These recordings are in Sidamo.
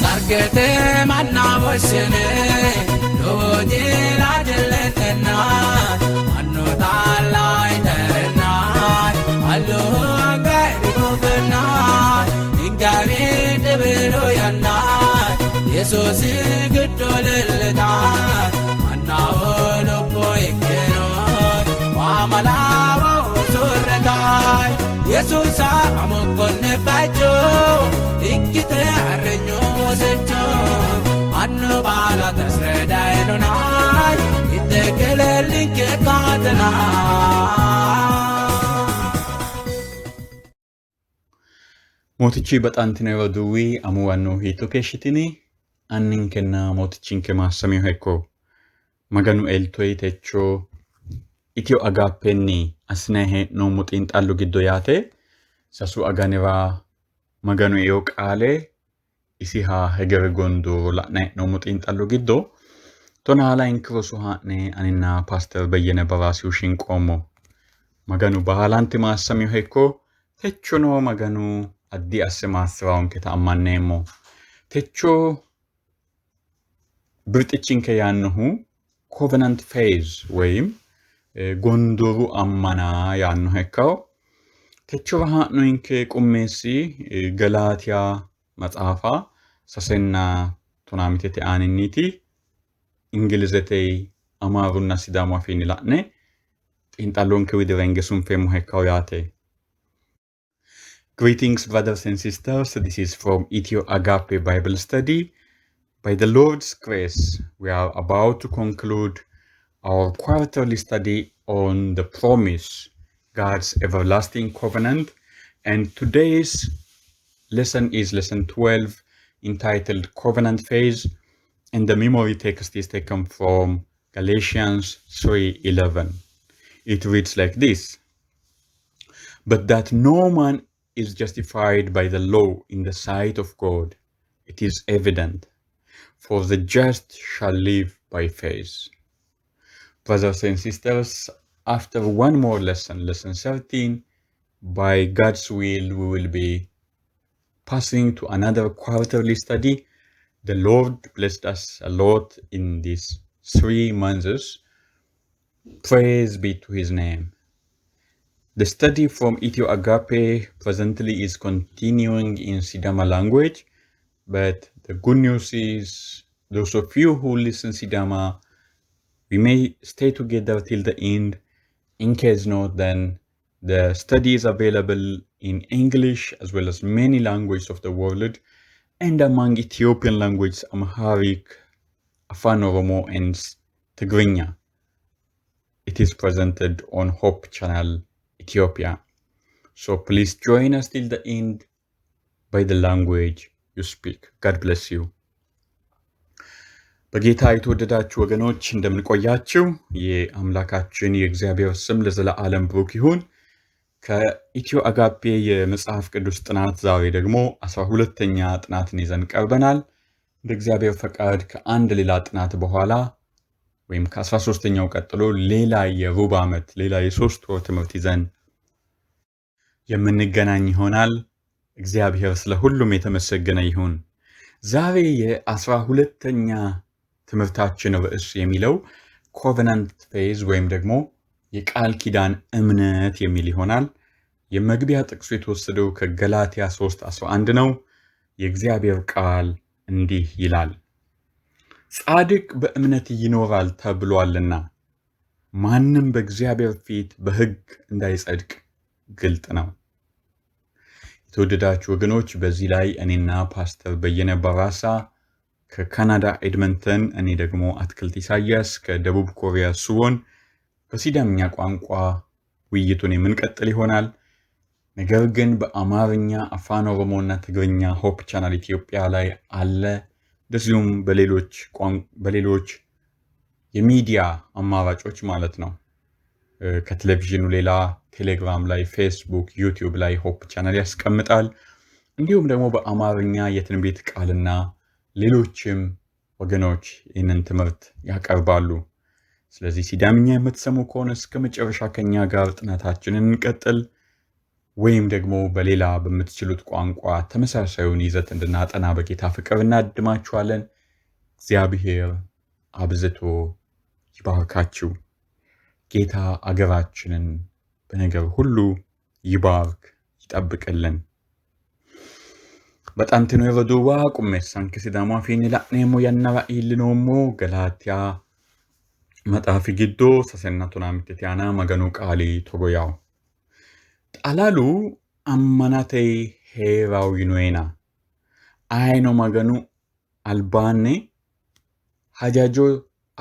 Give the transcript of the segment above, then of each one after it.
Sargete manna woshshine lowo jila jilletenna mannu taalla iterna allu anga ingawi dibilu yanna Yesuusi giddo leellita mannaho lubbo ikkino waamalawo usurretaay Yesuusa amokkonne bacho ikkite arrenyo wosecho annu baala tasredaynonay ittekelellinke kaatena. Mootichi baxantino roduuwi amuwanno hiitto keeshshitini? Anninkenna mootichinke maassamiho ikko. Maganu eltoyi techo Itiyo Agaappenni assinanni hee'noommo xiinxallo giddo yaate sasu aganira Maganu eino qaale isiha hegere gondooro la'nanni hee'noommo xiinxallo giddo tonaa layinki roso haa'ne aninna Paaster Beyyene Baraasihu shinqoommo. Maganu baalanti maassamiho ikko. Techono Maganu addi asse maassi'raonketa ammanneemmo. Techo birxichinke yaannohu Covenant Faith woyim gondooru ammana yaannoha ikkawo. Techora haa'noyinke qummeessi Galaatiya maxaafa sasenna tonaa mitete aaninniiti. Ingilizete, Amaarunna Sidaamu afiinni la'ne xiinxallonke widira hinge sunfeemmoha ikkawo yaate. Greetings, brothers and sisters. This is from Ethio Agape Bible Study. By the Lord's grace, we are about to conclude our quarterly study on the promise, God's everlasting covenant. And today's lesson is lesson 12, entitled Covenant Faith. And the memory text is taken from Galatians 3:11. It reads like this: But that no man is justified by the law in the sight of God, it is evident, for the just shall live by faith. Brothers and sisters, after one more lesson, lesson 13, by God's will, we will be passing to another quarterly study. The Lord blessed us a lot in these 3 months. Praise be to his name. The study from Ethio Agape presently is continuing in Sidama language, but the good news is those of you who listen Sidama, we may stay together till the end. In case not, then the study is available in English as well as many languages of the world, and among Ethiopian languages, Amharic, Afan Oromo, and Tigrinya. It is presented on Hope Channel Ethiopia. So please join us till the end by the language you speak. God bless you. በጌታ የተወደዳችሁ ወገኖች እንደምን ቆያችሁ፣ የአምላካችን የእግዚአብሔር ስም ለዘለዓለም ብሩክ ይሁን። ከኢትዮ አጋፔ የመጽሐፍ ቅዱስ ጥናት ዛሬ ደግሞ 12ኛ ጥናትን ይዘን ቀርበናል። እንደ እግዚአብሔር ፈቃድ ከአንድ ሌላ ጥናት በኋላ ወይም ከ13ኛው ቀጥሎ ሌላ የሩብ ዓመት ሌላ የ3 ወር ትምህርት ይዘን የምንገናኝ ይሆናል። እግዚአብሔር ስለ ሁሉም የተመሰገነ ይሁን። ዛሬ የ12ኛ ትምህርታችን ርዕስ የሚለው covenant faith ወይም ደግሞ የቃል ኪዳን እምነት የሚል ይሆናል። የመግቢያ ጥቅሱ የተወሰደው ከገላትያ 3:11 ነው። የእግዚአብሔር ቃል እንዲህ ይላል፣ ጻድቅ በእምነት ይኖራል ተብሏልና ማንም በእግዚአብሔር ፊት በሕግ እንዳይጸድቅ ግልጥ ነው። የተወደዳችሁ ወገኖች በዚህ ላይ እኔና ፓስተር በየነ በራሳ ከካናዳ ኤድመንተን፣ እኔ ደግሞ አትክልት ኢሳያስ ከደቡብ ኮሪያ ሱዎን በሲዳምኛ ቋንቋ ውይይቱን የምንቀጥል ይሆናል። ነገር ግን በአማርኛ፣ አፋን ኦሮሞ እና ትግርኛ Hope Channel ኢትዮጵያ ላይ አለ። እንደዚሁም በሌሎች የሚዲያ አማራጮች ማለት ነው። ከቴሌቪዥኑ ሌላ ቴሌግራም ላይ፣ ፌስቡክ፣ ዩቲዩብ ላይ Hope Channel ያስቀምጣል። እንዲሁም ደግሞ በአማርኛ የትንቢት ቃልና ሌሎችም ወገኖች ይህንን ትምህርት ያቀርባሉ። ስለዚህ ሲዳምኛ የምትሰሙ ከሆነ እስከ መጨረሻ ከኛ ጋር ጥናታችንን እንቀጥል። ወይም ደግሞ በሌላ በምትችሉት ቋንቋ ተመሳሳዩን ይዘት እንድናጠና በጌታ ፍቅር እናድማችኋለን። እግዚአብሔር አብዝቶ ይባርካችሁ። ጌታ አገራችንን በነገር ሁሉ ይባርክ፣ ይጠብቅልን። Baxantino roduuwa qummeessanke Sidaamu afiinni la'neemmo yannara iillinoommo Galaatiya maxaafi giddo 3 15 aana Maganu qaali togo yawo. Xalalu ammanate hee'rawo yinoena ayino Maganu albaanni hajajo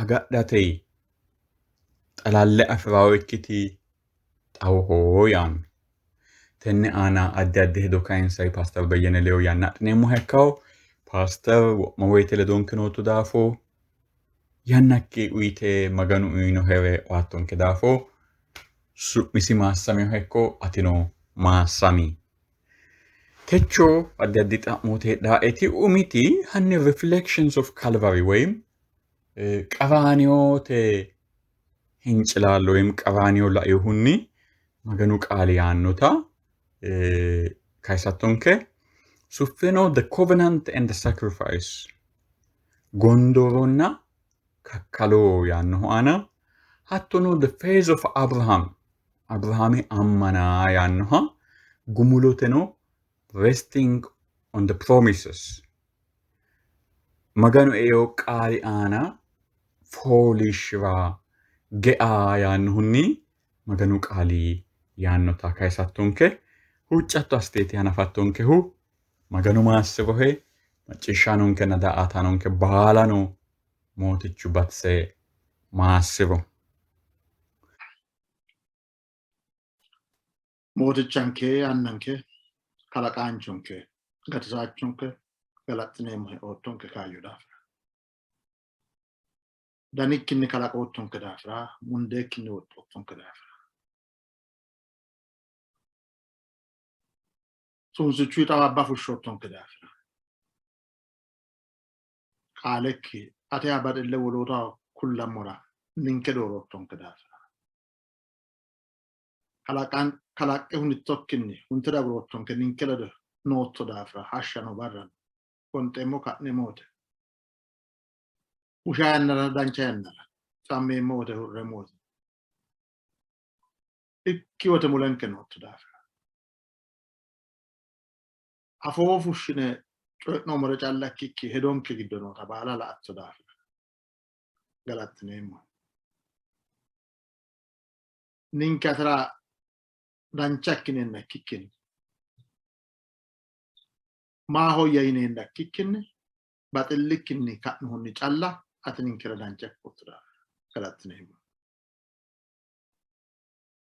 agadhate xalalle afi'rawo ikkiti xawoho yaanno. Tenne aana addi addi hedo kayinsayi Paaster Beyyene ledo yanna adhineemmoha ikkawo. Paaster wo'ma woyite ledonke nootto daafo yannakki uyite Maganu uyinohere owaattonke daafo su'misi maassaminoha ikko, atino maassami. Techo addi addi xa'mooti heedhaeti. Umiti hanni Reflections of Calvary ወይም ቀራንዮte hincilaallo ወይም ቀራንዮ lainohunni Maganu qaali yaannota kayisattonke. Suffeno the covenant and the sacrifice, gondooronna kakkalo yaannohu aana, hattono the faith of Abraham, Abrahaami ammana yaannoha, gumuloteno resting on the promises, Maganu eeo qaali aana fooliishshira gea yaannohunni Maganu qaali yaannota kayisattonke. Huuccatto assiteeti hanafattonkehu. Maganu maassirohe, macciishshaanonkenna daa''ataanonke baalano Mootichu batise maassiro. Mootichanke, Annanke, kalaqaanchonke, gatisaachonke, galaxxineemmohe oottonke kaayyo daafira. Danikkinni kalaqoottonke daafira, mundeekkinni woxxoottonke daafira. Tunsichu xawaabba fushshoottonke daafira. Qaalekki ateha baxille wolootaho kullammora ninke dooroottonke daafira. Kalaqqe hunittokkinni hunte daguroottonke, ninke ledo nootto daafira hashshano barrano gonxeemmo ka'neemmo wote, busha yannara dancha yannara, xammeemmo wote hurreemmo wote, ikki wote mulenke nootto daafira, afoo fushshine coyi'noommore calla ikkikki hedonke giddo noota baala la''atto daafira galaxxineemmo. Ninke atera dancha ikkineenna ikkikkinni, maahoyya yineenna ikkikkinni, baxillikkinni ka'nohunni calla ati ninkera dancha ikkootto daafira galaxxineemmo.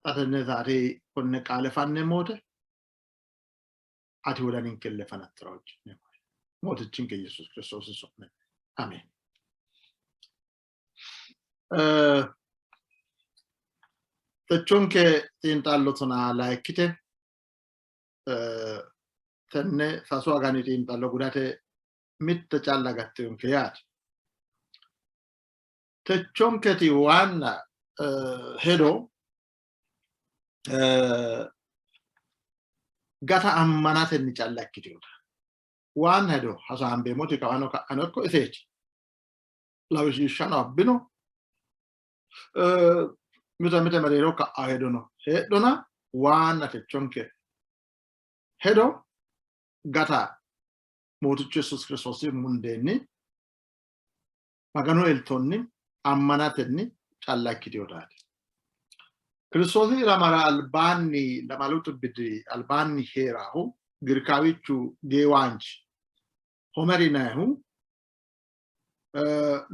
Xa tenne saate konne qaale fanneemmo wote ati wodaninkelle fanattora huucci'neemmo. Mootichinke Yesuus Kiristoosi su'minni. Ameen. Techonke xiinxallo 12te, tenne 3 agani xiinxallo gudate mitte calla gattinonke yaate. Techonketi waanna hedo gata ammanatenni calla ikkitinota. Waanna hedo hasaambeemmoti kawano ka'ano ikko iseeti. Lawishshano abbino, mite mite mereero ka'a hedono heedhona, waanna techonke hedo gata Mootichu Yesuusi Kiristoosi mundeenni Maganu eltonni ammanatenni calla ikkitinotaati. Kiristoosi ilamara albaanni 20 diri albaanni hee'rahu Girikaawichu geewaanchi Homeri yinannihu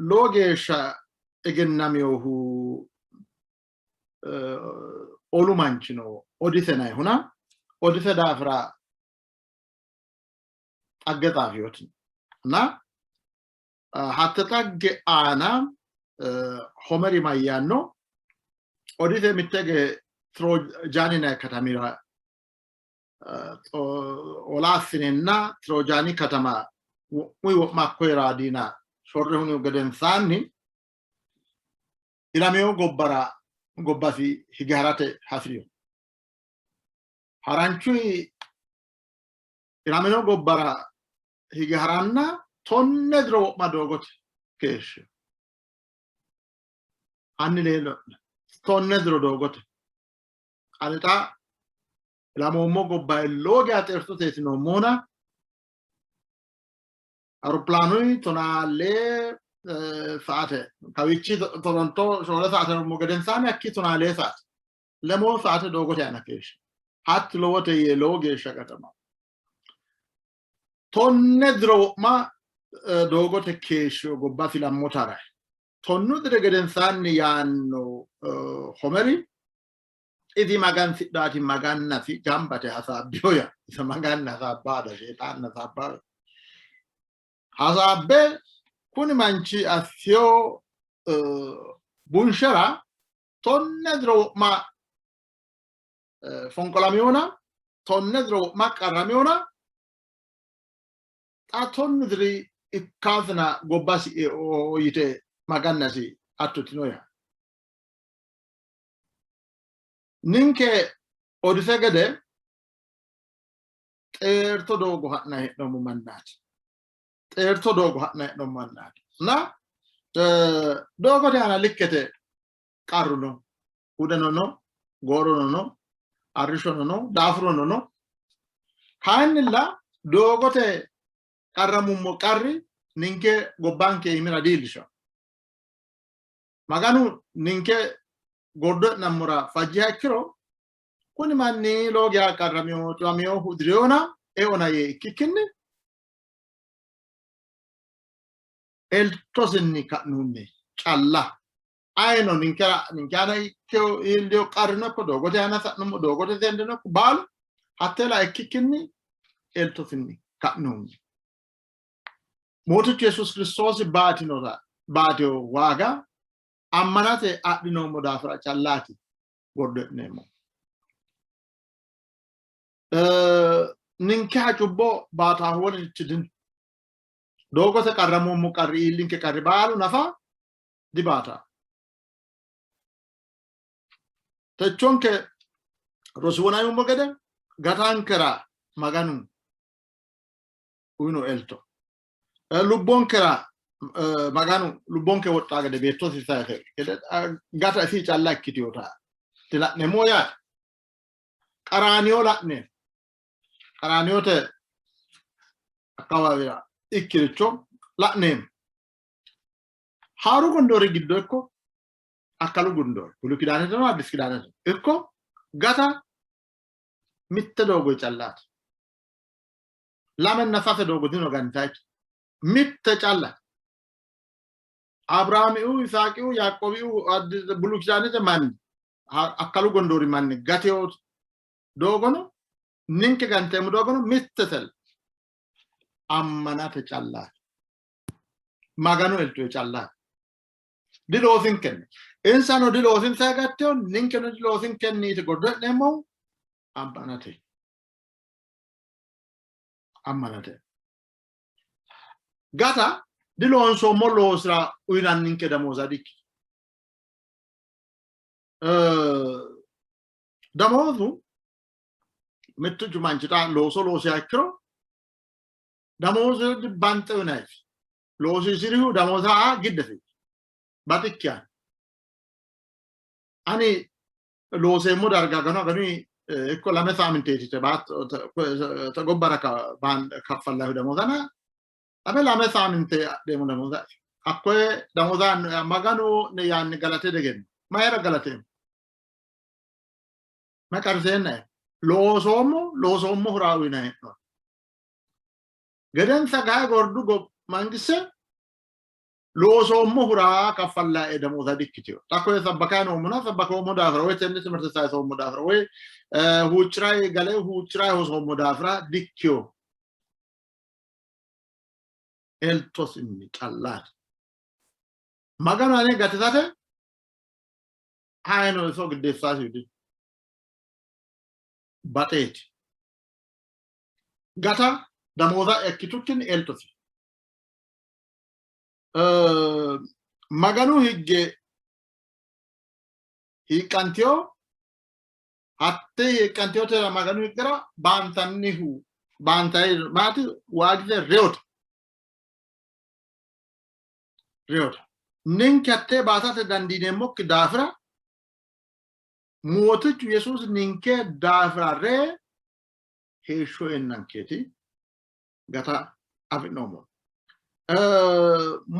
lowo geeshsha egennaminohu olu manchi no, Odise yinannihuna, Odise daafira xagge xaafiyoti na hatte xagge aana Homeri mayyaanno? Odise mittege Tirojaani yinanni katamira ola assinenna Tirojaani katama wo'muyi wo'ma hakkoye raadiina shorre hunihu gedensaanni ilamino gobbara gobbasi hige harate hasi'rino. Haranchuy ilamino gobbara hige haranna 10 diro wo'ma doogote keeshshe. Hanni leello'ne 10 diro doogote. Ani xa ilamoommo gobba lowo geya xeertoteeti noommohuna aeroplaanuy 12 saate kawiichi Toronto 4 saate noommo gedensaanni hakkii 12 saate 2 saate doogote aana keeshshe. Hatti lowote yee lowo geeshsha gatama. 10 diro wo'ma doogote keeshsho gobba filammotara. 10 diri gedensaanni yaanno Homeri isi magansidhaati magannasi gambate hasaabbiyo ya isa maganna hasaabbaada sheexaanna hasaabbaada hasaabbe kuni manchi assiyo bunshera 10 diro wo'ma fonqolamiyona 10 diro wo'ma qarramiyona xa 10 diri ikkaasina gobbasi eo yite magannasi attutino ya. Ninke Odise gede xeerto doogo ha'na hee'noommo mannaati. Xeerto doogo ha'na hee'noommo mannaati. Na doogote aana likkete qarru no, hudeno no, goorono no, arrishono no, daafurono no. Kayinnilla doogote qarramummo qarri ninke gobbanke iimira diilisha. Maganu ninke gordo e'nammora fajjiha ikkiro kuni manni lowo geya qarramino, xiwamino, hudiriyona eona yee ikkikkinni eltosinni ka'nohunni calla ayino ninkera ninke aana ikkeo iillino qarrino ikko doogote aana sa'nummo doogote seendino ikko baalu hatteela ikkikkinni eltosinni ka'nohunni Mootichu Yesuusi Kiristoosi baatinota baatino waaga ammanate adhinoommo daafira callaati gordo e'neemmo. Ninkeha cubbo baataahu wolirichi dino. Doogote qarramoommo qarri iillinke qarri baalu nafa dibaata. Techonke rosi wonayummo gede gatankera Maganu uyino elto. Lubbonkera Maganu lubbonke woxxa gede beettosi sayise gede gata isi calla ikkitinota dila'neemmo yaate. Qaraaniyo la'ne qaraaniyote akkawaawira ikkiricho la'neemmo. Haaru gondoori giddo ikko akkalu gondoori Bulu Kidaaneteno Addis Kidaaneteno ikko gata mitte doogo callaati. Lamenna sase doogo dino gantayti. Mitte calla. Abiraamiu, Yisaaqiu, Yaaqoobiu Bulu Kidaanete manni akkalu gondoori manni gateyo doogono ninke ganteemmo doogono mittetella. Ammanate callaati. Maganu eltoe callaati. Diloosinkenni. Insano diloosinsa gatteyo ninkeno diloosinkenniiti gordo e'neemmohu ammanate. Ammanate. Gata diloonsoommo loosira uyinanninke damooza dikki. Damoozu mittu manchi xa looso loosiha ikkiro damooze banxe uyinayisi. Loosiisirihu damooza aa giddesi baxikkiha. Ani looseemmo darga aganu aganu ikko 2 saaminteeti te gobbara kaffallahu damoozana 2 saaminte adheemmo damooza. Hakkoye damooza Maganu yaanni galate degenno. Mayira galateemmo? Ma qarseennae loosoommo loosoommohura uyina hee'noonni. Gedensa gahe gordu mangisse loosoommohura kaffallae damooza dikkitino. Xa koye sabbakayi noommona sabbakoommo daafira woy tenne timirte sayisoommo daafira woy huuccirayi gale huuccirayi hosoommo daafira dikkino. Eltosinni callaati. Maganu ane gatisate ayino iso giddeessaasi dino. Baxeeti. Gata damooza ikkitukkinni eltosi. Maganu higge hiiqqantino? Hatte hiiqqantinotera Maganu higgera baantannihu baantanni maati waagise reyote. Reyote. Ninke hattee baatate dandiineemmokki daafira Mootichu Yesuusi ninke daafira ree heeshsho eennankeeti gata afi'noommo.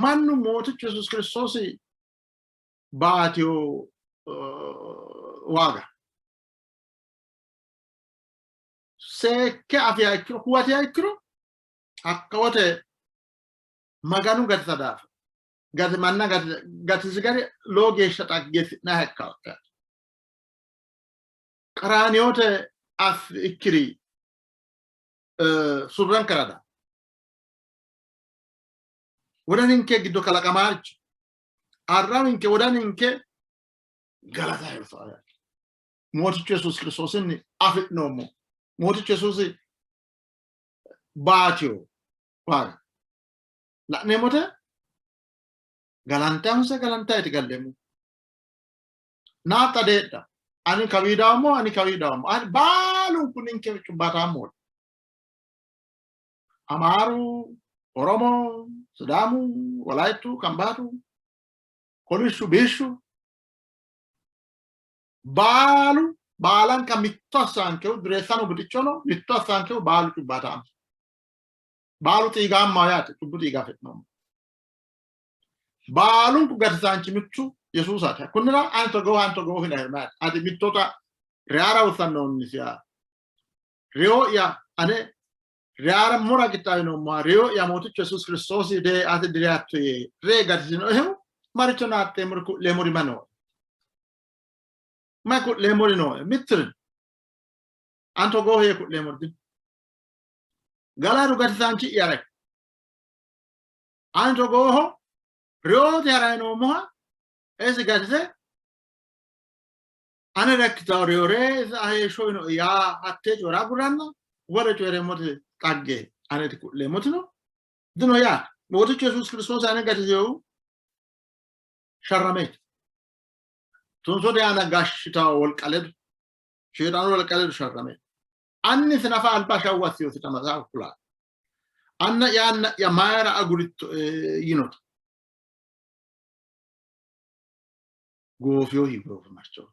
Mannu Mootichu Yesuusi Kiristoosi baatino waaga seekke afiha ikkiro huwatiha ikkiro hakka wote Maganu gatisa daafira gati manna gatisi gari lowo geeshsha xaggeessi'nayiha ikkanno yaate. Qaraaniyote ikkiri surrenkera daa wodaninke giddo kalaqamaarichi arrawinke wodaninke galata hirsaa yaate. Mootichu Yesuusi Kiristoosinni afi'noommo. Mootichu Yesuusi baatino waaga la'neemmote galante honse galantayti galleemmo. Naaxxa deedha. Ani kawii daawommo, ani kawii daawommo. Ani baalunku ninke cubbaataammooti. Amaaru, Oromo, Sidaamu, Walaayittu, Kambaatu, kolishshu, biishshu baalu baalanka mitto assaankehu dureessano buxichono mitto assaankehu baalu cubbaataammo. Baalu xiigaammaho yaate, cubbu xiiga afi'noommo. Baalunku gatisaanchi mittu Yesuusaati. Kunnira ani togooho ani togooho yinanni maati? Ati mittota reyara wossannoonnisiha reyo'ya ane reyara mura qixxaawinoommoha reyo'ya Mootichu Yesuusi Kiristoosi dee ati direyatto yee ree gatisinoehu maricho naaxxeemmori ku'leemmori ma nooe? May ku'leemmori nooe? Mitturi ani togooho yee ku'leemmori dino. Galatu gatisaanchi'ya rey. Ani togooho reyote harayi noommoha isi gatise ane rekkitawo reyo ree isi heeshsho uyino yaa hattee coyi'ra aguranna wole coyi'reemmoti xagge aneti ku'leemmotino dino yaate. Mootichu Yesuusi Kiristoosi ane gatisehu sharrameeti. Tunsote aana gashshitawo wolqa ledo, Sheexaanu wolqa ledo sharrameeti. Annisi nafa alba shawwu assinosita maxaafu kulanno. Anna'ya anna'ya mayira agurittoe yinota. Goofiyo goofimarcho.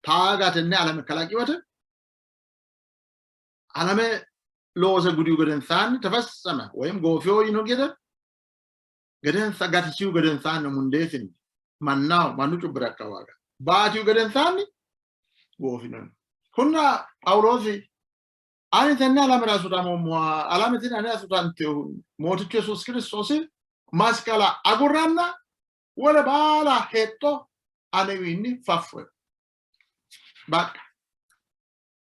Taaga tenne alame kalaqi wote alame loose gudihu gedensaanni tefesseme woyim goofiyo yino gede gedensa gatisihu gedensaanni mundeesinni mannaho mannu cubbira ikka waaga baatihu gedensaanni goofino. Kunna Phaawuloosi ani tenne alamera sutamoommoha alame tini anera sutantinohunni Mootichu Yesuusi Kiristoosi masqala agurranna wole baala hexxo anewiinni faffoe. Baqqa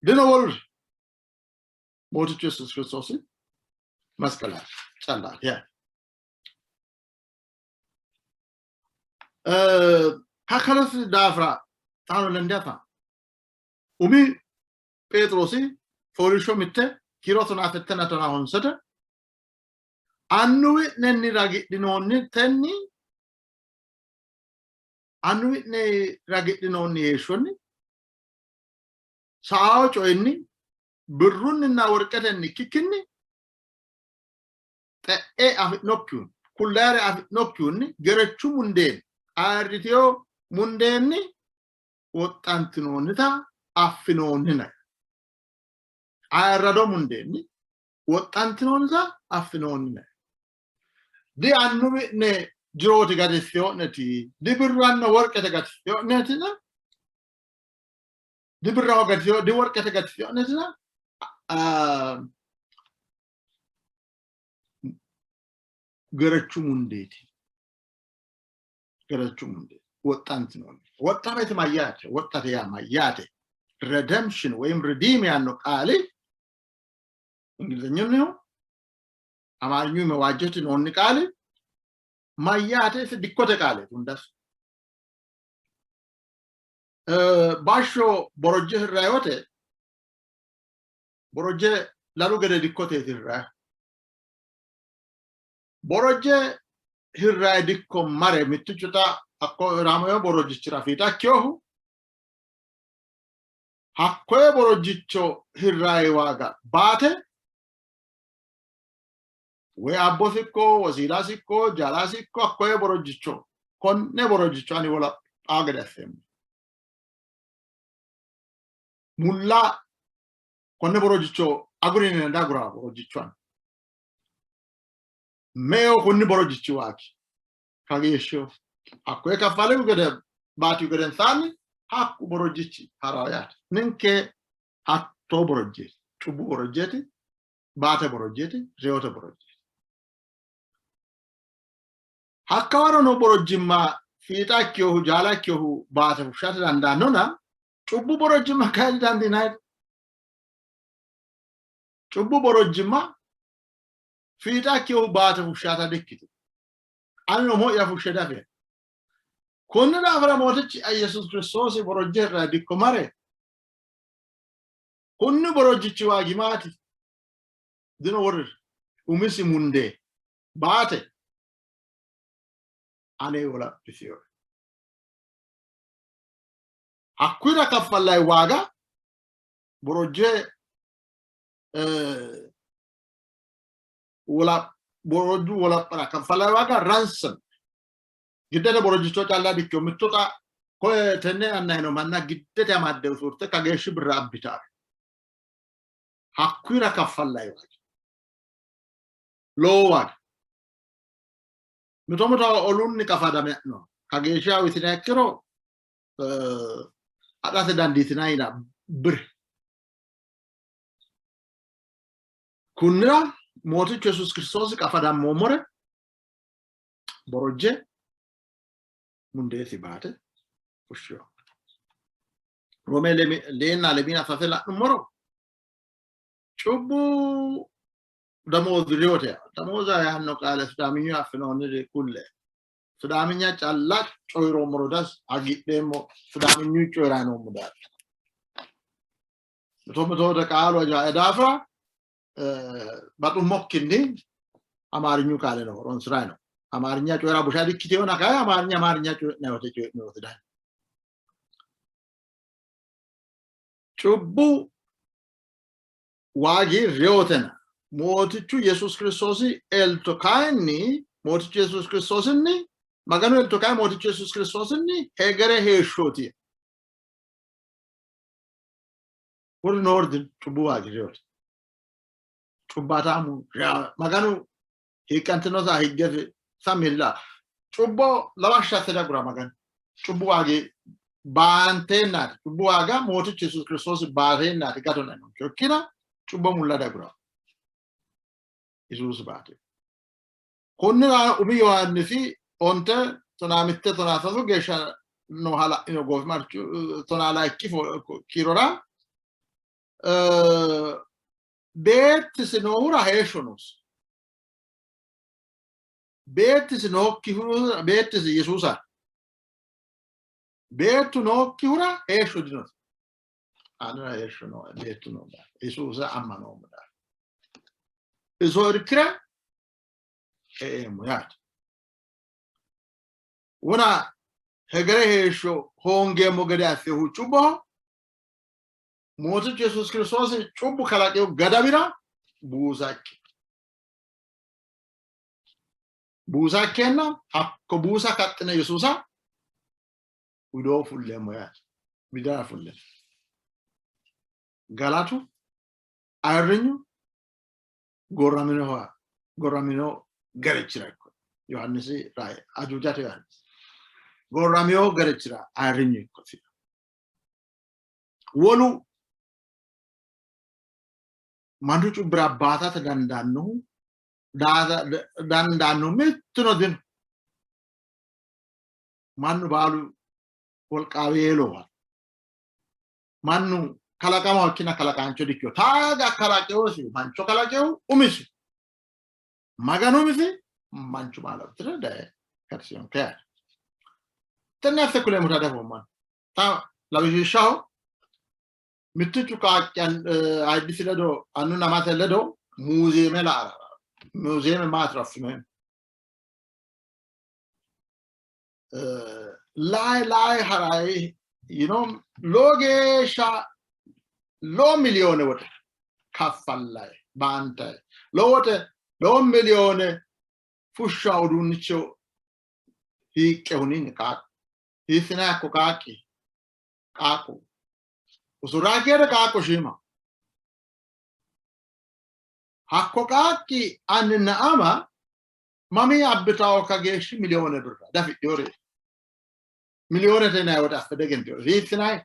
dino woluri Mootichu Yesuusi Kiristoosi masqala callaati yaate. Kakkalosi daafira xaano lende afa. Umi Pheexiroosi fooliishsho mitte kiiro tonaa settenna tonaa honsete annuwi'nenni ragidhinoonnitenni annuwi'ne ragidhinoonni heeshshonni sao coyinni birrunninna worqetenni ikkikkinni xe'e afi'nokkihunni kullaare afi'nokkihunni gerechu mundeenni ayirritino mundeenni woxxantinoonnita affinoonnina. Ayirrado mundeenni woxxantinoonnita affinoonnina. Di annuwi'ne jirooti gatissino'neti, di birranna worqete gatissino'netina, di birraho gatissino, di worqete gatissino'netina, gerechu mundeeti. Gerechu mundee woxxantinoonni. Woxxamete mayyaate? Woxxate yaa mayyaate? Redemption ወይም redeem ያለው ቃል እንግሊዝኛው አማርኙ መዋጀት noonni qaali mayyaate isi dikkote qaaleeti hundas bashsho borojje hirrayi wote borojje lalu gede dikkoteeti hirrayi Borojje hirrayi dikko mare mittichu xa hakko hiramoyo borojjichira fiixa ikkinohu Hakkoye borojjicho hirrayi waaga baate woy abbosi ikko wosiilasi ikko jaalasi ikko hakkoye borojjicho konne borojjicho ani wolaphaa gede asseemmo. Mulla konne borojjicho agurine dagura borojjicho ani. Meu konni borojjichi waagi kageeshshiho. Hakkoye kaffalihu gede baatihu gedensaanni hakku borojjichi ha'ranno yaate. Ninke hattoo borojjeeti, cubbu borojjeeti, baate borojjeeti, reyote borojjeeti. Hakka waro noo borojjimma fiixa ikkinohu jaala ikkinohu baate fushshate dandaannona cubbu borojjimma kayinni dandiinanni. Cubbu borojjimma fiixa ikkinohu baate fushshaata dikkitino. Anino umo'ya fushshe dafeemmo. Kunni daafira Mootichi Yesuusi Kiristoosi borojje hirra dikko mare kunni borojjichi waagi maati? Dino worrir umisi mundee baate ane wolaphisinoe. Hakkuyira kaffallayi waaga borojje borojju wolaphara kaffallayi waaga ransom giddete borojjicho calla dikkino mitto xa koye tenne yanna hino manna giddete amadde usurte kageeshshi birra abbitaare hakkuyira kaffallayi waagi lowo waagi mito mito olunni qafadame no kageeshsha uyitiniha ikkiro adhate dandiitinanni yina biri Kunnira Mootichu Yesuusi Kiristoosi qafadammoommore borojje mundeesi baate fushshino. Roome leenna lemiina sase la'nummoro cubbu damoozi reyote damooza yaanno qaale Sidaaminyu affinoonniri kulle. Sidaaminya calla coyi'roommoro das hagiidheemmo Sidaaminyu coyi'ranni noommo daafira. Mito mito qaalu ajae daafira baxummokkinni amaarinyu qaale no horonsi'ray no. Amaarinya coyi'ra busha dikkiteona kayi amaarinya amaarinya coyi'nanni wote coyi'ni wote dayi. Cubbu waagi reyotena Mootichu Yesuus Kiristoosi elto kayinni Mootichu Yesuus Kiristoosinni Maganu elto kayi Mootichu Yesuus Kiristoosinni hegere heeshshooti. Wori noordi cubbu waagi reyote. Cubbaataamu Maganu hiiqqantinota higge sammi dila. Cubbo lawashsha asse dagura Maganu. Cubbu waagi baanteennaati. Cubbu waaga Mootichu Yesuus Kiristoosi baateennaati gatona noonke. Ikkina cubbo mulla dagura. Yesuusi baate. Konnira umi Yohaannisi onte tonaa mitte tonaa sasu geeshsha nooha la'ino goofimarchu tonaa layikki kiirora beettisi noohura heeshsho noosi. Beettisi nookkihura beettisi Yesuusa. Beettu nookkihura heeshsho dinosi. Anera heeshsho nooe beettu noo daafira Yesuusa ammanoommo daafira. Iso irkire e'eemmo yaate. Wona hegere heeshsho hoongeemmo gede assinohu cubboho. Mootichu Yesuusi Kiristoosi cubbu kalaqino gadawira buusa ikki. Buusa ikkeenna hakko buusa kaxxine Yesuusa widoo fulleemmo yaate. Widira fulleemmo. Galatu ayirrinyu gorraminoha gorramino gerechira ikko Yohaannisi rayi ajuujate Yohaannisi gorramino gerechira ayirrinyu ikkosi. Wolu mannu cubbira baatate dandaannohu dandaannohu mittuno dino. Mannu baalu wolqaaweeloho. Mannu kalaqamaho ikkina kalaqaancho dikkino. Taaga kalaqewosi mancho kalaqehu umisi. Maganu umisi manchu maala uddire daye gatisinonke yaate. Tenne asse kuleemmota diafoommo. Xa lawishshaho mittichu qaaqqi ayiddisi ledo annunna amate ledo muuziyeeme la''ara muuziyeeme maatiro affinoonni. Laye laye harayi yino lowo geeshsha Lowo miliyoone woxe kaffallayi baantayi lowo woxe lowo miliyoone fushsha uduunnicho hiiqqe hunini qaaqqu hiissinayi hakko qaaqqi qaaqqu usuraakeere qaaqqu shiima hakko qaaqqi anninna ama mami abbitawo kageeshshi miliyoone birra dafidhiyore miliyoonete yinayi woxe affe degentiyore hiissinayi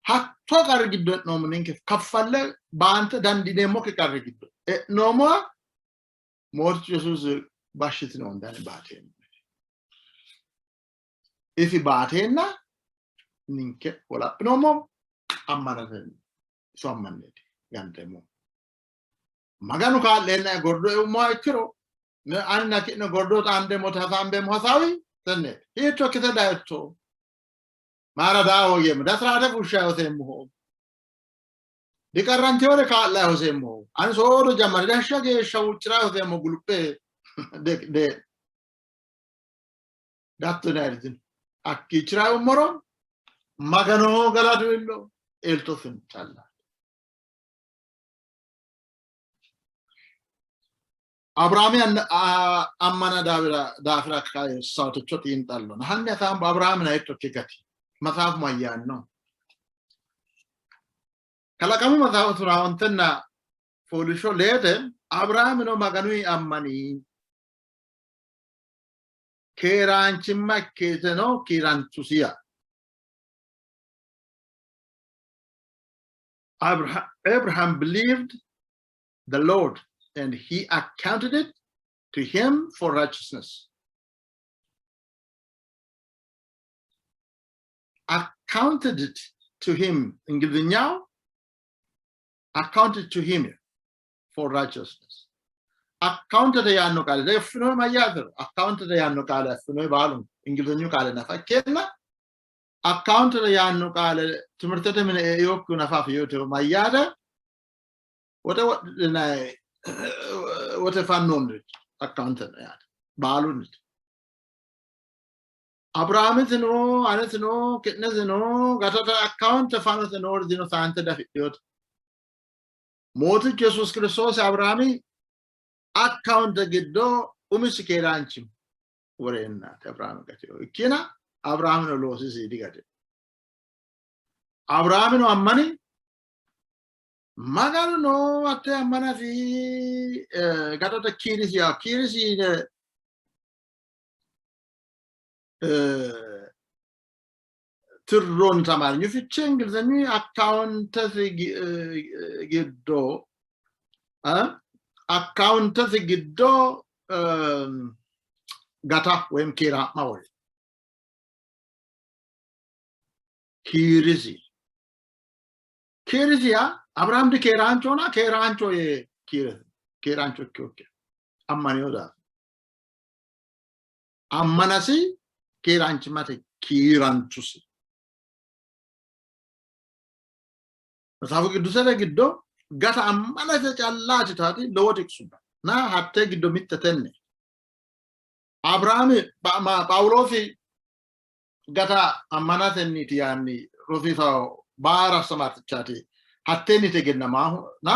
Hattoo qarri giddo e'noommo ninke kaffalle baante dandiineemmokki qarri giddo e'noommoha Mootichu Yesuusi bashshitinoonte ani baateemmo. Isi baateenna ninke wolaphinoommo ammanatenni iso ammanneeti ganteemmo. Maganu kaa'leenna gordo eummoha ikkiro anna ki'ne gordo xaandeemmote hasaambeemmo hasaawi tenneeti. Hiitto ikkite dayitto? Maara daa hoogeemmo. Dasiraate fushsha hoseemmoho. Diqarrantewore kaa'la hoseemmoho. Ani soodo jammare dashsha geeshsha huuccira hoseemmo guluphe de gatto yinayri Hakkiichira ummoro Maganoho galatu illo eltosin calla. Abiraami ammana daafira kayissaaticho xiinxallona. Hanni hasaambo Abiraamina hiitto ikke gati? Maxaafu mayyaanno? Kalaqamu maxaafa turaawontenna fooliishsho leete Abiraamino Maganuyi ammani keeraanchimma ikkiteno kiirantusiya. Abraham believed the Lord and he accounted it to him for righteousness. Accounted it to him እንግሊዝኛው accounted to him for righteousness. Accounted yaanno qaale affinoyi mayyaatero accounted yaanno qaale affinoyi baalu እንግሊዝኙ qaale nafa ikkeenna accounted yaanno qaale timirtete mine eeyokkihu nafa afiyotero mayyaate woxe wodhinayi woxe fannoonniricho accounted yaate baalunniti. Abiraamitino anetino ki'netino gatate akkaawunte fanote noori dino saante dafidhinote. Mootichu Yesuusi Kiristoosi Abiraami akkaawunte giddo umisi keeraanchi woreennaati Abiraami gatino. Ikkina Abiraamino loosisi digatino. Abiraamino ammani Maganuno hatte ammanasi gatate kiirisi yaa kiirisi yine tirroonni አማርኙ ፍቼ እንግሊዝኙ akkaawuntesi giddo akkaawuntesi giddo gata ወይም keeraa'ma woy kiirisi kiirisi yaa Abiraam dikeeraanchona keeraancho yee kiirisi keeraancho ikkinokke ammanino daafira ammanasi keeraanchimmate kiirantusi. Maxaafu Qiddusete giddo gata ammanate callaati taati lowo xiqisubba na hattee giddo mitte tenne. Abiraami Phaawuloosi gata ammanatenniiti yaanni rosiisawo baara astamatichaati hatteenniiti egennamaahu na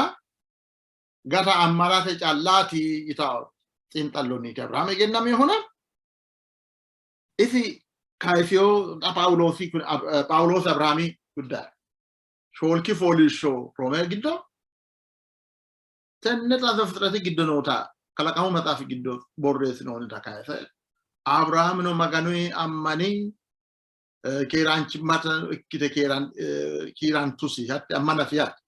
gata ammanate callaati yitawo xiinxallonniiti Abiraami egennaminohuna isi kayisiyo xa Phaawuloosi Phaawuloosi Abiraami guddaye shoolki fooliishsho Roome giddo tenne xa Zefixireti giddo noota kalaqamu maxaafi giddo borreessinoonnita kayise Abiraamino Maganuyi ammani keeraanchimmate ikkite kiirantusi hatte ammanasi yaate.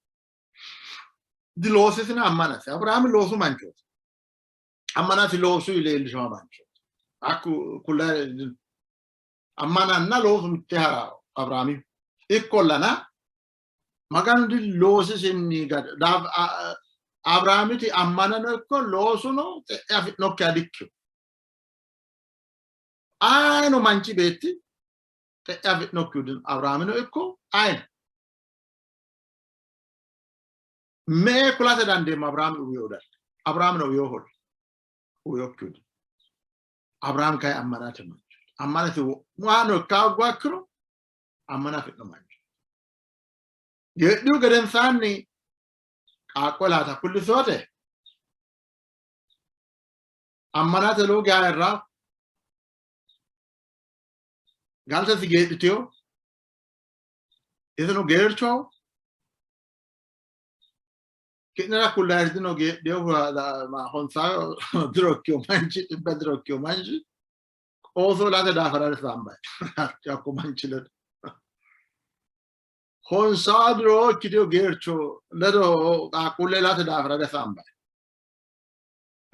Diloosisina ammanasi. Abiraami loosu manchooti. Ammanasi loosu leellishama manchooti. Hakku kulla ammananna loosu mitte hara Abiraami. Ikkollana Maganu di loosisinni Abiraamiti ammanano ikko loosuno xe'e afi'nokkiha dikkino. Ayino manchi beetti xe'e afi'nokkihu dino. Abiraamino ikko ayino. Me''e kulate dandeemmo Abiraami uwiyo darga. Abiraamino uwiyoholla. Uwiyokkihu dino. Abiraami kayi ammanate mancho. Ammanate wo'maano ikka hoogguha ikkiro Ammana afi'no mancho. Geedhihu gedensaanni qaaqqo laata kullisoote ammanate lowo geya ayirra galtesi geedhitiyo isino geerchoho ki'nera kullaayiri dino geedhiyohu honsaa diro ikkiyo manchi xibbe diro ikkiyo manchi ooso ilate daafira disaambayi hakko manchi ledo honsaa diro ikkitiyo geercho ledo qaaqquulle ilate daafira disaambayi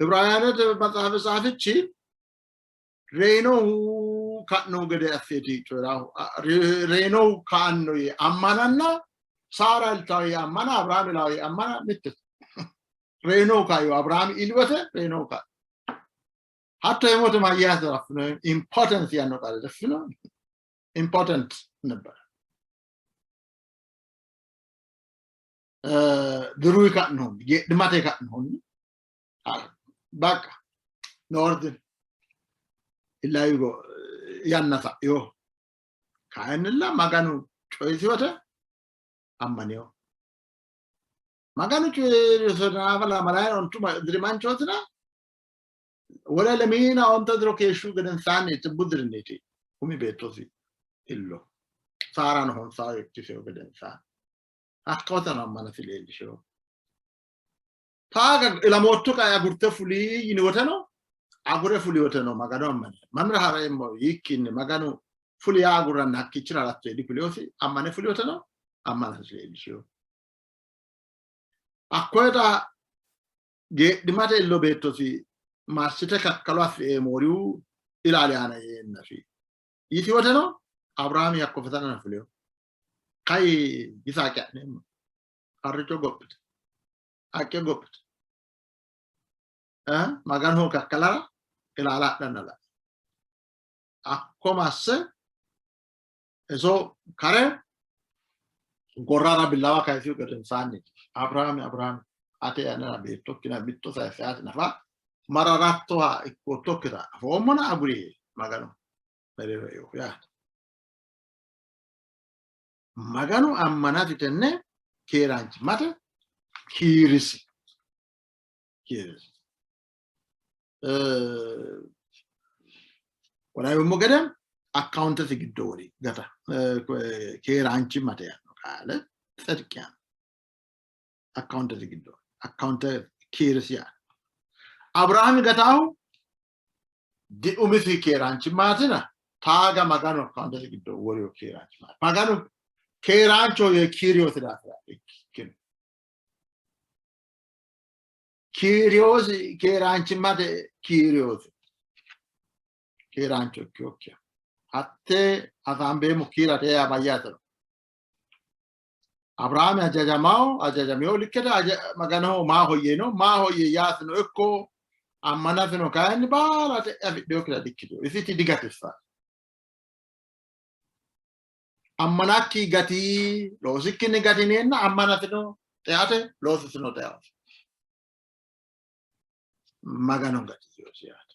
Ibraawuyaanete maxaafi tsaafichi reyinohu ka'nohu gede asseeti coyi'raahu. Reyinohu ka'anno yee ammananna Saara iltawo yee ammana Abiraami ilawo yee ammana mittete. Reyinohu kayo Abiraami ilwete reyinohu kayo. Hatto yemote mayyaate raffino importance yaanno qaale raffino important ነበር diruyi ka'nohunni geedhimmate ka'nohunni በቃ noordin illayu yanna sa'ino kayinnilla Maganu coyisi wote ammanino. Maganu coyi'risi lamalayi ontu diri manchootina wole lemiina onte diro keeshshu gedensaanni xibbu dirinniiti umi beettosi illo. Saarano honsaa ikkisehu gedensaanni hakkawoteno ammanasi leellishino. Taaga ilamootto qae agurte fuli yini woteno agure fuli woteno Magano ammane mamira ha'reemmo yiikkiinni Maganu fuli yaa agurranna hakkiichira haratto yee dikuliyosi ammane fuli woteno ammanasi leellishino. Hakkoyeta geedhimate illo beettosi massite kakkalo assi Mooriyu ilaali aana yeennasi yiti woteno Abirahaami hakko fetanana fulino. Kai Yisaaqi adheemmo harricho gophite haqqe gophite Maganoho kakkalara ilaala adhanna lai. Hakko masse iso kare gorrara billawa kayisihu gedensaanni Abirahaami Abirahaami ate anera beettokkina mitto sayisse aate nafa mararattoha ikkoottokkita afoommona aguri Maganu mereero eohu yaate. Maganu ammanate tenne keeraanchimmate kiirisi. Kiirisi. Wolaayummo gede akkawuntete giddo wori gata keeraanchimmate yaanno qaale tsedq yaanno akkawuntete giddo akkawunte kiirisi yaanno. Abirahaami gataahu diumisi keeraanchimmaatina taaga Maganu akkawuntete giddo woriyo keeraanchimmaati. Maganu keeraancho yee kiiriyosi daafira ikkino. Kiiriyoosi keeraanchimmate kiiriyoosi keeraancho ikkiyokkiha hattee hasaambeemmo kiirate yaa mayyaatero. Abirahaami hajajamaho hajajamino likkete Maganoho maahoyye yino maahoyye yaasino ikko ammanasino kayinni baala te'e afidhinokkita dikkitino. Isiti digatissanno. Ammanakki gati loosikkinni gatineenna ammanasino xeate loosisino xeate. Magano gatisiyosi yaate.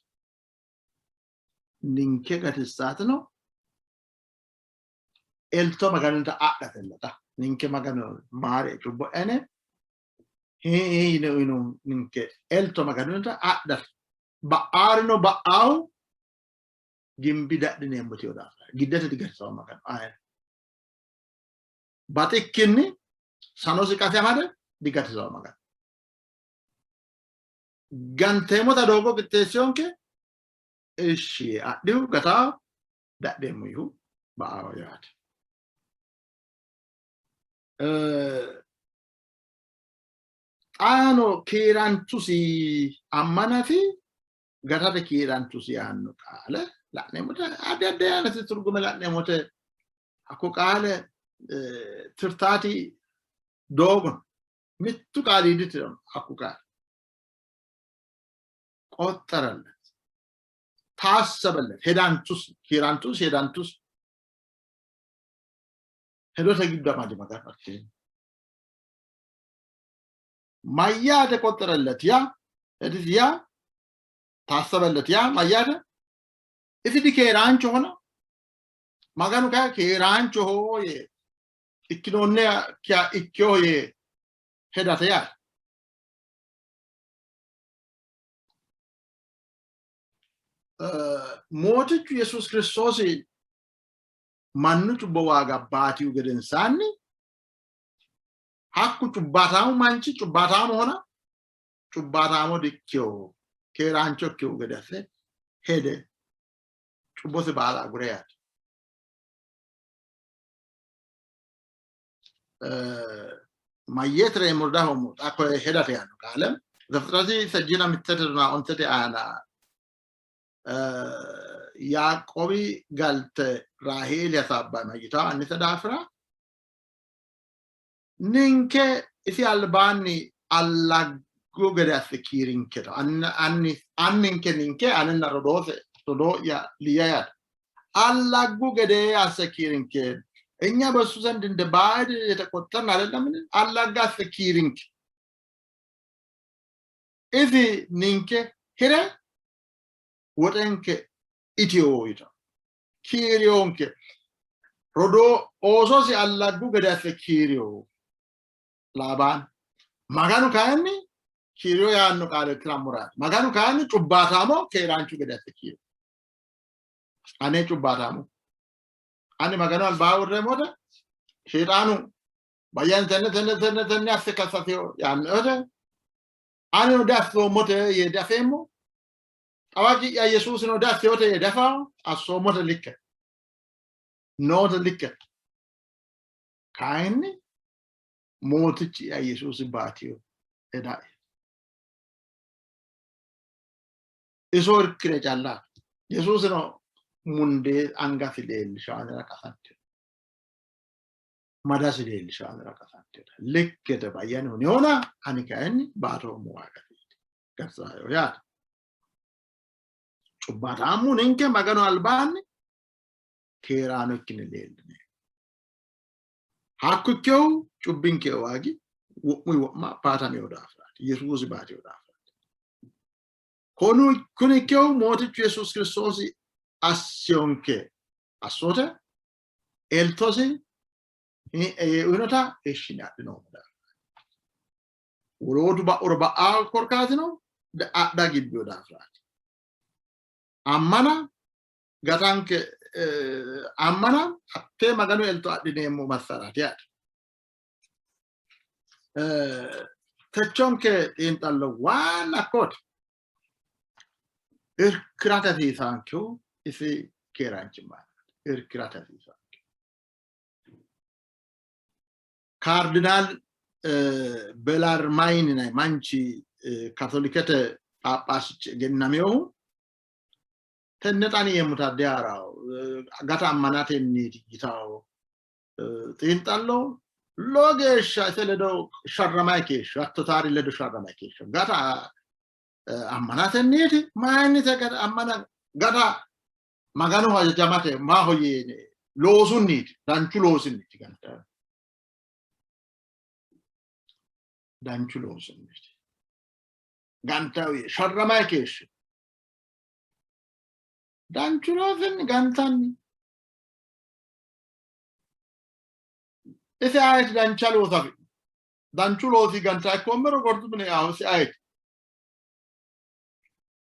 Ninke gatissaatino elto Maganunta adhatella xa ninke Magano maare cubbo ene hii yine uyino ninke elto Maganunta adhate ba'aarino ba'aahu gimbi dadhineemmoti daafira giddete digatisao Maganu aye baxikkinni sanosi qase amade digatisao Maganu ganteemmota doogo qixxeessiyonke ishshi adhihu gataa dadheemmo yihu ba'ao yaate. Xaano kiirantusi ammanasi gatate kiirantusi yaanno qaale la'neemmote addi addi ayinati turgume la'neemmote hakko qaale tirtaati doogo mittu qaali ditirano hakku qaale qoxxarallet ታሰበለት ሄዳንቱስ ኪራንቱስ ሄዳንቱስ hedote giddo amadi maganu hattee mayyaate qoxxarallet ያ እድስ ያ ታሰበለት ያ mayyaate isi dikeeraanchohona Maganu kayi keeraanchoho yee ikkinoonniha ikkeho yee hedate yaate. Mootichu Yesuusi Kiristoosi mannu cubbo waaga baatihu gedensaanni hakku cubbaataamu manchi cubbaataamohona cubbaataamo dikkeho keeraancho ikkehu gede asse hede cubbosi baala agure yaate. Mayyeetire murdahoommo xa koye hedate yaanno qaale ዘፍጥረት sajjina mittete tonaa ontete aana Yaaqoobi galte Raaheeli hasaabbanni mayyitawo annise daafira ninke isi albaanni allaggu gede asse kiirinketa anninke ninke anenna rodoose rodoo'ya Liya yaate allaggu gede asse kiirinke እኛ በእሱ ዘንድ እንደ ባዕድ የተቆጠርን አይደለምን? አላጋ አsse kiirinke isi ninke hire woxenke itiyo yita kiiriyonke rodoo oososi allaggu gede asse kiiriyo Laabaan. Maganu kayinni kiiriyo yaanno qaale tirammuraati. Maganu kayinni cubbaataamo keeraanchu gede asse kiiriyo. Ane cubbaataamo. Ani Maganu albaa uurreemmote Sheexaanu bayyan tenne tenne tenne tenne asse kassasiyo yaannote anino diassoommote yee diafeemmo. Xawaqi'ya Yesuusino diassiyote yee diafao assoommote likke noote likke kayinni Mootichi'ya Yesuusi baatiyo edae iso irkire calla Yesuusino mundee angasi leellisha anera qasantino madasi leellisha anera qasantino likkete bayyani hunihona ani kayinni baatoommo waagasiiti gatisaayo yaate. Cubbaataammu ninke Maganu albaanni keeraano ikkine leelline hakku ikkehu cubbinke waagi wo'muyi wo'ma baatamino daafiraati Yesuusi baatino daafiraati. Kuni ikkehu Mootichu Yesuusi Kiristoosi assiyonke assoote eltosi yee uyinota ishine adhinoommo daafiraati. Wolootu ba'uro ba'a korkaatino adha gibbino daafiraati. Ammana gatanke ammana hattee Maganu elto adhineemmo massaraati yaate. Techonke xiinxallo waanna akkooti. Irkirate hasiisaankehu isi keeraanchimma irkirate hasiisaanke. Kaardinaal Belarmayini yinanni manchi Kaatolikete phaaphaasichi egennaminohu tenne xani yeemmota dihaa'rawo gata ammanatenniiti yitawo xiinxallo lowo geeshsha ise ledo sharramay keeshsho hatto taari ledo sharramay keeshsho gata ammanatenniiti mayinnite gata ammana gata Maganoho hajajamate maahoyye yine loosunniiti danchu loosinniiti ganta danchu loosinniiti gantawi sharramay keeshsho danchu loosinni gantanni isi ayeti dancha looso afidhino danchu loosi ganta ikkoommero gordu mine eaho isi ayeti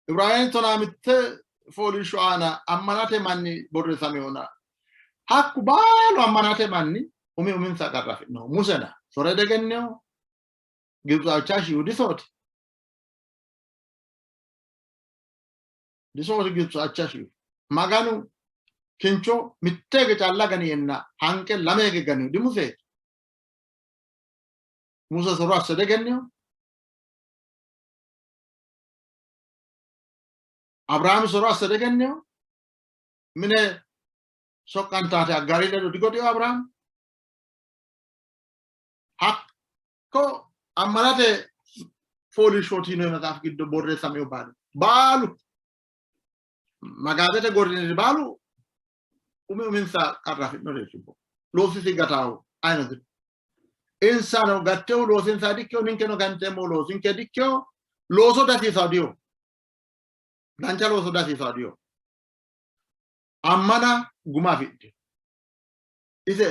Ibraawiyaan tonaa mitte fooliishsho aana ammanate manni borreessamihona hakku baalu ammanate manni umi uminsa qarra afi'noho. Musena sore degenneho Gibitsaawicha shiihu disooti. Disooti Gibitsaawicha shiihu. Maganu kincho mitte hige calla gani yenna hanqe lame hige ganihu dimuseeti. Muse soro asse degenneho. Abirahaami soro asse degenneho. Mine soqqantaate Aggaari ledo digodino Abirahaami. Hakko ammanate fooliishshooti yinoyi maxaafi giddo borreessamino baalu baalu magaazete gorriniri baalu umi uminsa qarra afi'noreeti. Loosisi gataahu ayino dino. Insano gattehu loosinsa dikkeho, ninkeno ganteemmo loosinke dikkeho. Looso dasiisawo diyo, dancha looso dasiisawo diyo. Ammana guma afidhino. Ise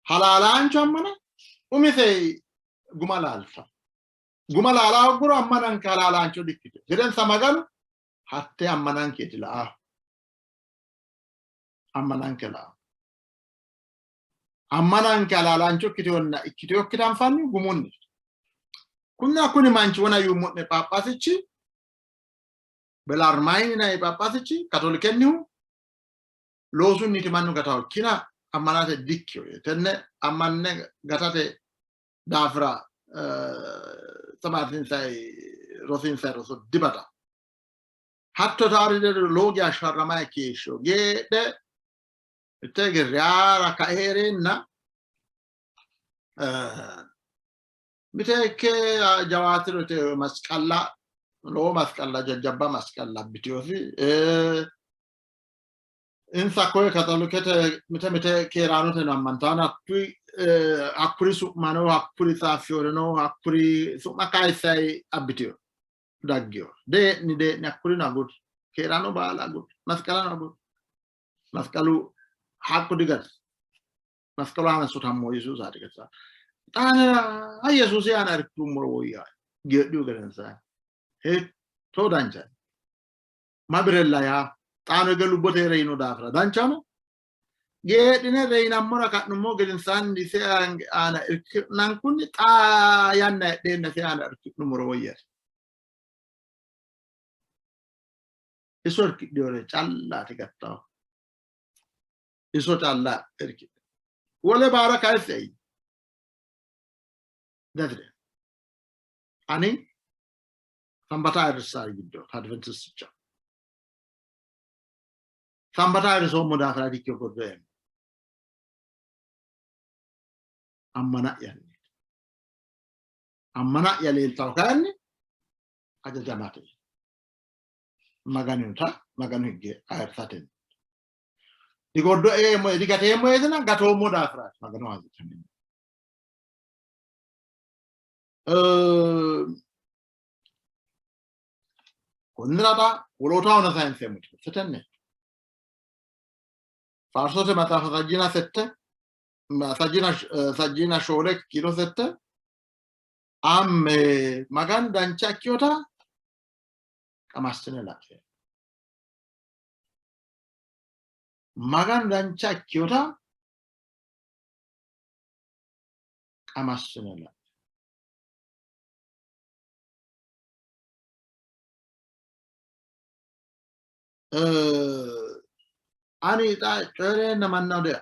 halaalaancho ammana umise guma laalta. Guma laala hoogguro ammananke halaalaancho dikkite. Gedensa Maganu hatte ammanankeeti la''a. Ammananke la''a. Ammananke halaalaancho ikkiteonna ikkiteokkita anfanni gumunni. Kunna kuni manchi wona yuummo'ne Phaaphaasichi Belarmayini yinanni Phaaphaasichi Katolikennihu loosunniti mannu gataho ikkina ammanate dikkiyo yee tenne ammanne gatate daafira tamaarsiinsayi rosiinsayi roso dibata. Hatto taari ledo lowo geeshsha sharramayi keeshsho geedhe mitte hige reyara kae hee'reenna miteekke jawaatinote masqalla lowo masqalla jajjabba masqalla abbitinosi insa koye katolikete mite mite keeraanote no ammantanno hakkuri hakkuri su'mano hakkuri xaaffiyoreno hakkuri su'ma kayissayi abbitino daggino dee'ni dee'ni hakkurino aguri keeraano baala aguri masqalano aguri masqalu haqqu digati masqalu aana sutammo yesuusaati gatisa xaanera yesuusi aana irkitummoro woyyaa geedhihu gedensaani hiittoo dancha mabirella yaa xaano hige lubbote reyino daafira danchano geedhine reyinammora ka'nummo gedensaanni ise aana irki'nankunni xaa yanna heedheenna ise aana irki'nummoro woyyate. Iso irkidhinore callaati gattawo. Iso calla irkidhe. Wole baara kayisse ei. Dafire. Ani Sambata ayirrissaari giddo Adventisticha. Sambata ayirrisoommo daafira dikkino gordo eemmo. Ammana'yanni. Ammana'ya leeltawo kayinni hajajamate. Maganuta Maganu higge ayirrisatenni. Digordo eemmo digateemmo yeetina gatoommo daafiraati Maganu hajajameemmo. Konnira xa wolootahono sayinseemmo timirte tenneeti. Faarsote maxaafa sajjina sette sajjina sajjina shoole kiiro sette amme Maganu dancha ikkinota qamassine la'e. Maganu dancha ikkinota qamassine la'e. Ani xa coyi'reenna mannaho dea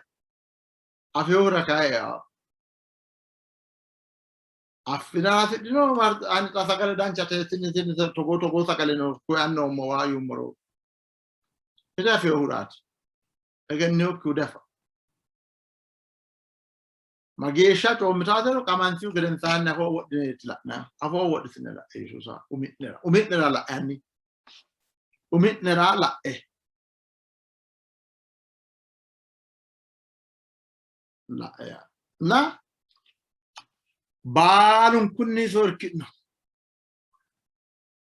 afinohura kayi affina hasidhino ani xa sagale danchate tini tini togoo togoo sagale no koye annoommo waa yuummoro ite afinohuraati egenniyokkihu dafa Mageeshsha coommitaatero qamansihu gedensaanni afoo wodhineeti la'nanni. Afoo wodhitine la'e Yesuusa umi'nera. Umi'nera la'e hanni. Umi'nera la'e. La'e yaa. Na baalunkunni iso irki'no.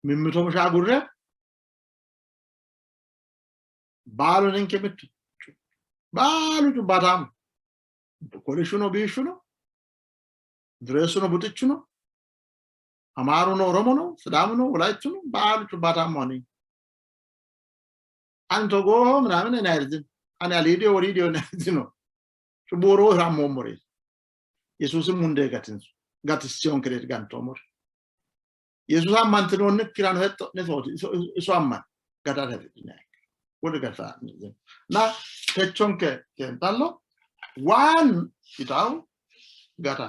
Mimmito misha agurre baalu ninke mittu. Baalu cubbaataamu. Kolishshuno biishshuno, dureessuno buxichuno, Amaaruno Oromono, Sidaamuno Wolayittuno baalu cubbaataammu ani. Ani togooho ምናምን እኔ አይርዝም ani aliidiyo woriidiyo እኔ አይርዝino cubbu woroo hirammoommore Yesuusi mundee gatinsu gatissionkereeti gantoommore Yesuusa ammantinoonnikkirano hexxo'ne isooti iso amman gatate hasidhinayi wole gata na techonke xiinxallo waan yitawo gata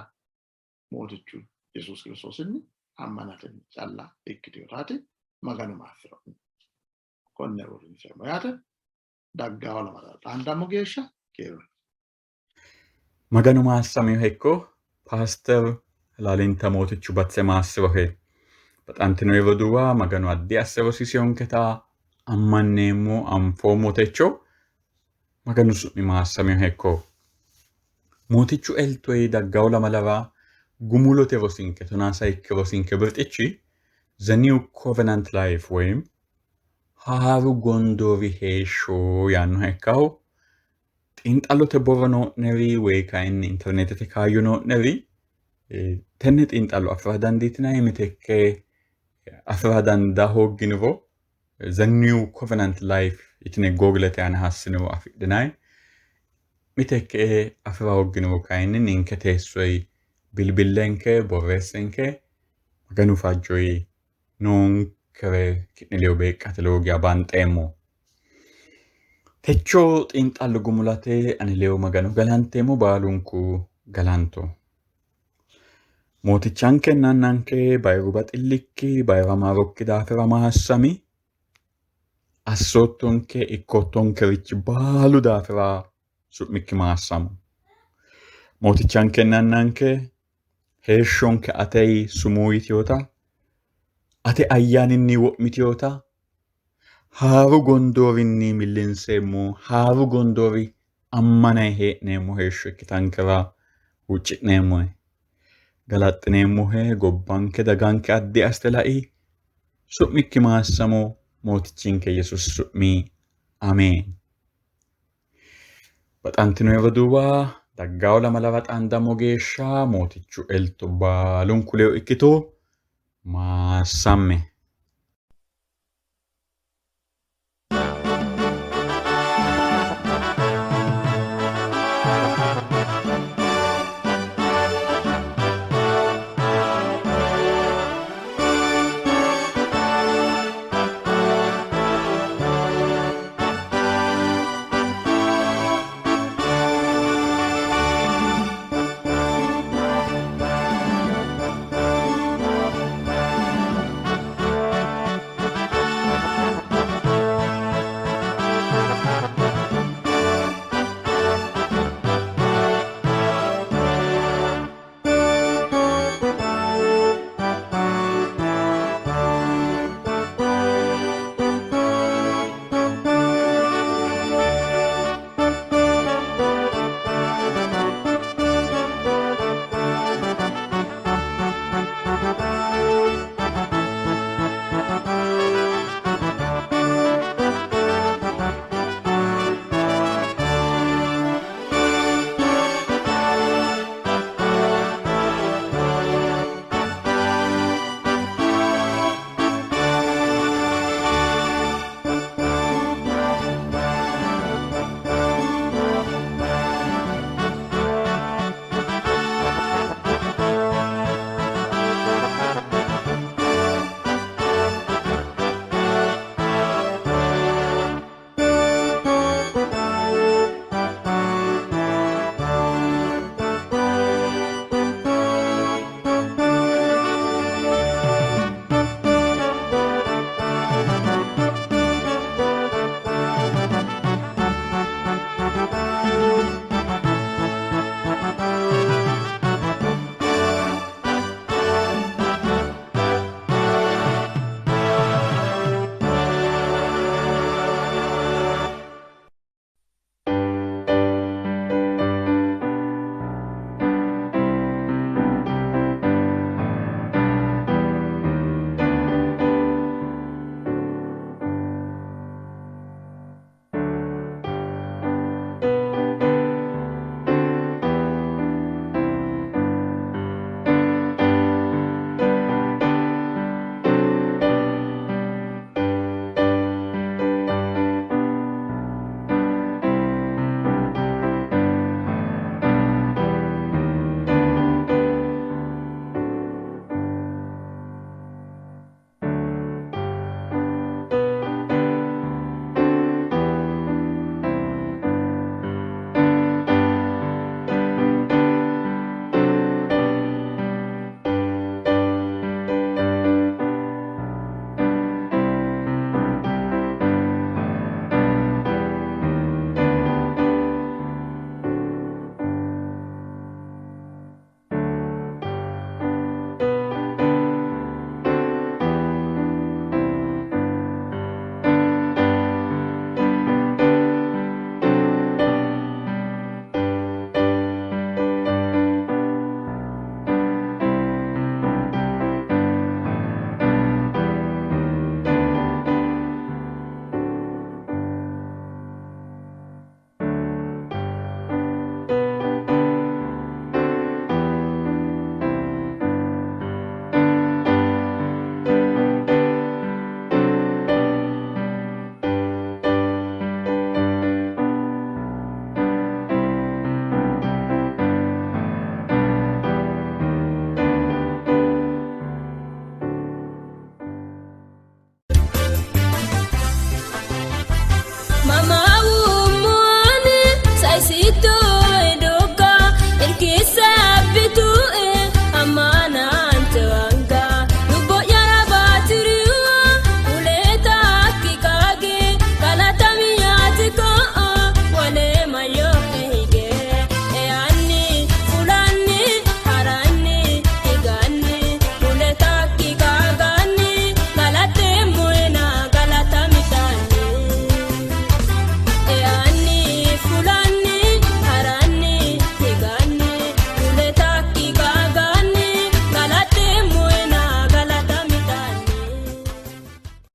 Mootichu Yesuusi Kiristoosinni ammanatenni calla ikkitinotaati Maganu maassi'ro'ne. Konne uurrinseemmo yaate daggawo lamala xaandammo geeshsha keerunni. Maganu maassaminoha ikko Paaster Halaalinta Mootichu batise maassi'rohe. Baxantinoyi roduuwa Maganu addi asse rosiisinonketa ammanneemmo, anfoommo techo. Maganu su'mi maassaminoha ikko. Mootichu eltoyi daggawo lamalara gumulote rosinke tonaa sayikki rosinke birxichi The New Covenant Life woyim Haaru Gondoori Heeshsho yaannoha ikkaho. Xiinxallote borro noo'neri woy kayinni interneetete kaayyo noo'neri tenne xiinxallo afi'ra dandiitinanni. Miteekke afi'ra dandaa hoogginiro The New Covenant Life yitine Googlete aana hassiniro afidhinanni. Miteekke afi'ra hoogginiro kayinni ninke teessoyi bilbillenke borreessenke Maganu fajjoyi noonkere ki'ne ledo beeqqate lowo geya banxeemmo. Techo xiinxallo gumulate ani ledo Magano galanteemmo, baalunku galanto. Mootichankenna Annanke bayiru baxillikki bayira maarokki daafira maassami. Assoottonke ikkoottonkerichi baalu daafira su'mikki maassamo. Mootichankenna Annanke heeshshonke atey sumuu yiteyota, ate ayyaaninni wo'miteyota, haaru gondoorinni millinseemmo, haaru gondoori ammanayi hee'neemmo heeshsho ikkitankera huucci'neemmohe. Galaxxineemmohe, gobbanke daganke addi assite lai, su'mikki maassamo, Mootichinke Yesuusi su'mi ameen. Baxantino roduuwa, daggawo lamalara xaandammo geeshsha Mootichu elto baalunku ledo ikkito. Maassamme.